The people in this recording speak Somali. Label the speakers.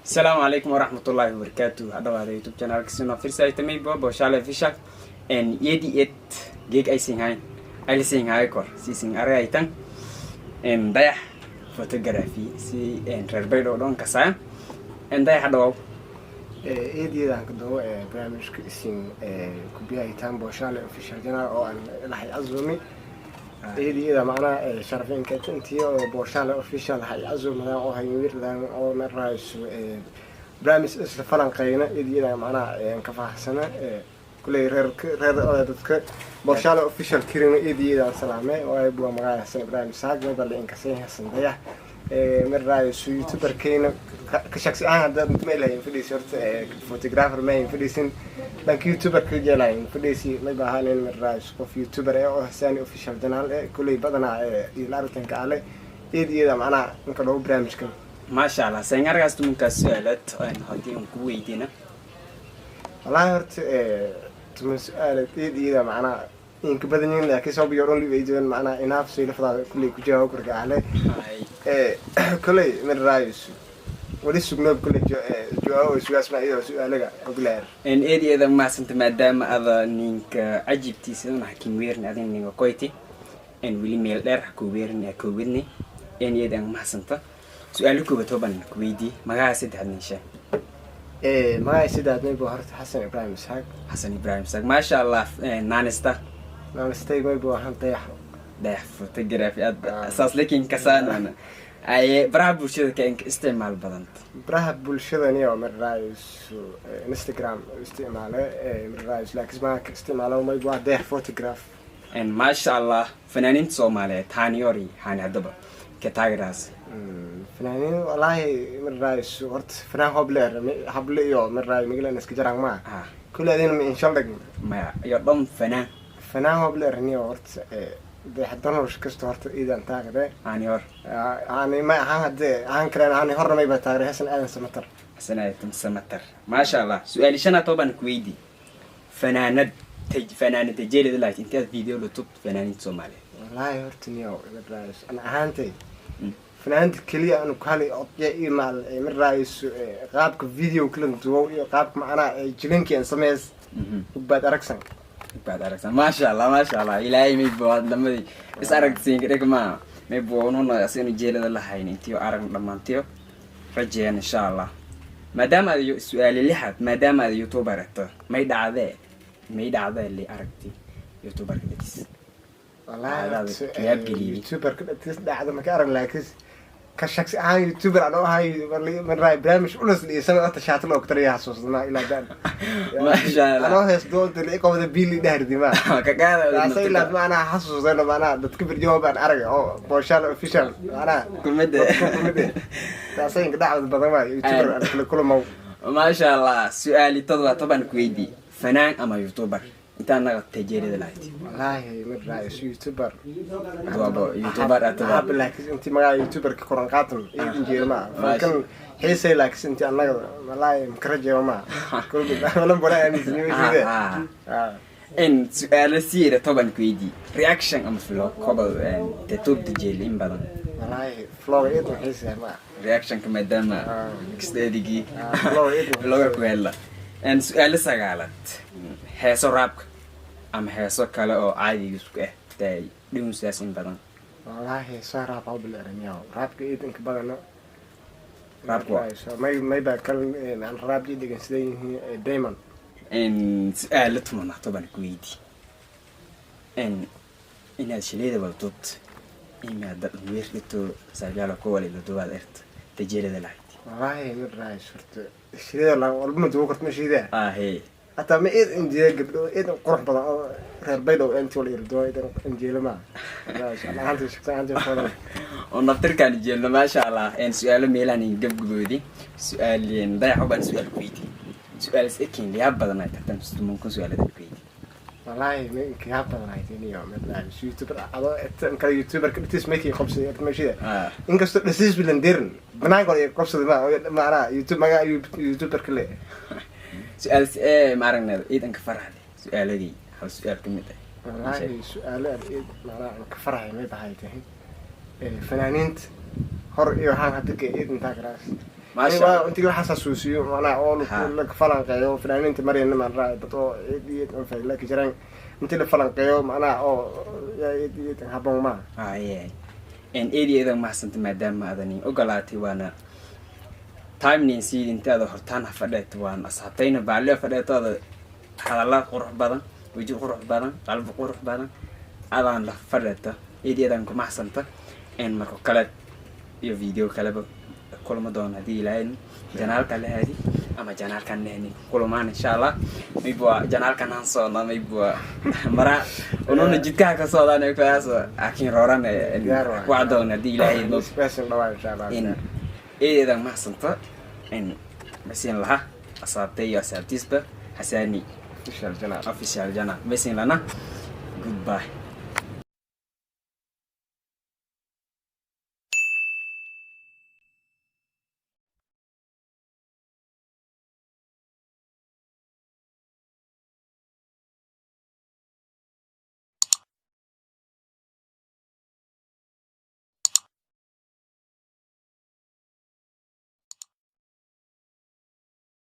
Speaker 1: Asalaamu calaykum waraxmatullaahi wabarakaatu. Hadhawaada YouTube channelka sino firsaytamay Boshale Official en yedi et geeg ay sinhayn ay sinhay kor si sin aragaytan en Dayax Photography si en reer Baydhabo dhan kasaan en Dayax hadhawaw.
Speaker 2: Eedyadaan ka doobo ee barnaamijka isin kubiyahitaan Booshaale Official Channel oo aan lahay azumi eedyada, macnaha sharafeenka intii oo Booshaale Official hay azumadaan oo haywirdaan oo marayso barnaamij isla falanqeyna. Eedyada macnaha ka faahsana kuley reer reer dadka Booshaale Official kirina eedyadaan salaame oo ay buwa magaca Xasan Ibraahim Saag mabal inkasay Xasan Dayax marayso youtuberkeyna ka shaksi ahaan. Haddaad ma ilahayn fadhiisi, horta photographer ma hayn fadhiisin, dhanka youtuberka jelahayn fadhiisi, may baahanin marayso qof youtuber eh oo Hasaani Official Channel eh kuley badanaa ila arrintanka ale eed iyada macnaha inka loogu barnaamijkan.
Speaker 1: Maasha Allah, sen aragaas tumunkaas su-aalaad haddii aan ku weydiina.
Speaker 2: Wallahi horta tuman su-aalaad eed iyada macnaha inka badan yihin, laakiin soo biyo dhan weydiin macnaha inaaf sii lafdaada kuley ku jawaab karka ale kuley marayso wali sugnoob kuley jawaabo sugaas ma iyadoo su-aalaga oglaar.
Speaker 1: En eed iyada mahadsanta maadaama ada ninka cajibtiisa hakin weerin adin ninka koyti en weli meel dheer haku weerin hakuwedni en iyada ang mahadsanta. Su-aalo koobaad hoban ku weydii, magaca saddexaad nin sheeg.
Speaker 2: Magacay sidaad maybo horta Xasan Ibraahim Isxaaq.
Speaker 1: Xasan Ibraahim Isxaaq, maasha Allah. Naanista?
Speaker 2: Naanistay maybo ahaan Dayax.
Speaker 1: Dayax Photography aad saas lakin kasaanana aye baraha bulshada ka inka isticmaal badanta?
Speaker 2: Baraha bulshadani oo marayso Instagram isticmaale marayso, laakiin ma ka isticmaalo maybo waa Dayax Photograph.
Speaker 1: Maasha Allah. Fanaaniinta Soomaaliyeed haani ori haani haddaba ka taageeraas?
Speaker 2: Fanaaniin wallaahi marayso horta fanaan hoble hable iyo maraayo magalan iska jaraan maa kulli adina ma inshaldhag.
Speaker 1: Maya, iyo dhan fanaan.
Speaker 2: Fanaan hoble erniyo horta dayaxdanuush kasta horta iidan taagre.
Speaker 1: Haani hor.
Speaker 2: Ani ma ahaan hadee ahaan kareen ani horna mayba taagre Xasan Aadan Samatar.
Speaker 1: Xasan Aadan Samatar, maasha Allah. Su-aali shanaad toban ku weydi, fanaanad fanaanada jeelida lahayd intaad video la tubto fanaaniinta Soomaaliyeed?
Speaker 2: Wallaahi horta niyow marayso ana ahaantay fanaanta keliya anu kuhali odya iyo maal marayso qaabka video kala duwow iyo qaabka macnaha jilinkii aan sameys Ugbaad Aragsan.
Speaker 1: Baad aragsan, maasha Allah, maasha Allah. Ilaahay maybo aad lamadii is aragsiin kadhig ma maybo ununa asinu jeelada lahayn intiyo aragno dhammaantiyo rajeeyaan insha Allah. Maadaama aad su-aali lixaad, maadaama aad youtuber ato, may dhacdee li aragti youtuberka dhadiis?
Speaker 2: Wallaahi youtuberka dhadiis dhacda maka arag, laakiin ka shaksi ahaan youtuber aan ahay marraay barnaamij ulas dhiisana horta shaati loo tariya xasuusnaa ilaa daan.
Speaker 1: Maasha Allah.
Speaker 2: Anoo hees doonta li qobda biili dhahrdi ma
Speaker 1: ka qaada.
Speaker 2: Taasay ilaa macnaha xasuusana macnaha dadka berjaho baan arag oo Booshaal Official macnaha
Speaker 1: kumida.
Speaker 2: Kumide taasay inka dhacda badan waa youtuber aan kala kulamaw.
Speaker 1: Maasha Allah. Su-aali todoba toban ku weydii, fanaan ama youtuber intaa naga tajeerida lahayd?
Speaker 2: Wallaahi marraay youtuber.
Speaker 1: Waaba youtuber ataba.
Speaker 2: Haba, laakiin intii magaca youtuberka koran qaatan iidin jeeda ma fankan xiisay, laakiin intii annaga wallaahi makarajeeba ma kulmi walan bala aaminsani.
Speaker 1: In su-aalo siira toban ku weydii, reaction ama vlog koba tetubta jeel in badan?
Speaker 2: Wallaahi vlog iidin xiisay ma.
Speaker 1: Reactionka maadaama kasteedigii
Speaker 2: vlog iidin.
Speaker 1: Vloga ku hela. Su-aalo sagaalaad, heeso raabka ama heeso kale oo caadiga isku ah tay dhigunsaas in badan?
Speaker 2: Wallaahi soo raab hawbil ermiyaw raabka iidinka badano.
Speaker 1: Raabka waa?
Speaker 2: May baa kal aan raabkii dhegeysadan yihiin Diamond.
Speaker 1: Su-aalo tumana toban ku weydii, inaad shileeda wadatud imaada weerdhito saabyala kuwalila duwaad erta tajeelada lahayd?
Speaker 2: Wallaahi mid raayis horta shirida la walba ma duwo karto ma shiida.
Speaker 1: Ahe.
Speaker 2: Hataa ma eed injeela gabdho eed qurux badan oo reer Baydhow intii wala irdo eed injeela ma ahaanta shaqsa ahaanta qoran.
Speaker 1: Oo naftirkaan jeelno, maasha Allah. Su-aalo meelaan gabgaboodi su-aal Dayax baan su-aal ku weydi, su-aal is ekin liyaab badan ay tartan tumankan su-aalada ku weydi.
Speaker 2: Wallaahi ma inkaga badan haytiniyo mid raayis youtuber adoo tan kale youtuber ka dhitiis maykii qabsaday ma shida, inkastoo dhasiis bilan dirin banaanka hore qabsaday ma macnaha youtube magaca youtuber ka le.
Speaker 1: Su-aal ma aragna ciidanka faraxde su-aaladii hal su-aal ka mid ah?
Speaker 2: Wallaahi su-aalo aan eed macnaha aan ka faraxay may bahay tahay fanaaniinta hor iyo waxaan hadda ka eed intaa karaas.
Speaker 1: Maasha Allah.
Speaker 2: Intii la xasuusiyo macnaha oo la falanqeeyo fanaaniinta Maryana maan raacay dad oo eed on fayla ka jiraan, intii la falanqeeyo macnaha oo yaa eed habboon maaha.
Speaker 1: Haye, eedi eedan mahadsanta maadaama aadan ogolaatay, waana timenin siid intaada hortaan ha fadheeto, waan asxaabtayna baalio fadheeto, ada hadalla qurux badan, weji qurux badan, qalbi qurux badan adaan la fadheeto. Eedi eedan ku mahadsanta. Marka kale iyo video kaleba kulma doona haddii Ilaahay channelka la haadi ama channelkan lehni kulamaan, insha Allah. Maybe waa channelkan han socda, maybe waa mara ununa jidkaha ka socdaan kaas akin rooran
Speaker 2: Diyaar waay.
Speaker 1: Wacdoon haddii Ilaahay idmo.
Speaker 2: Isbaasin dhawaa, insha Allah.
Speaker 1: In eedeedan mahadsanta in masiin laha asaabtay iyo asaabtiisba Xasaani
Speaker 2: Official channel.
Speaker 1: Official channel masiin lana. Goodbye.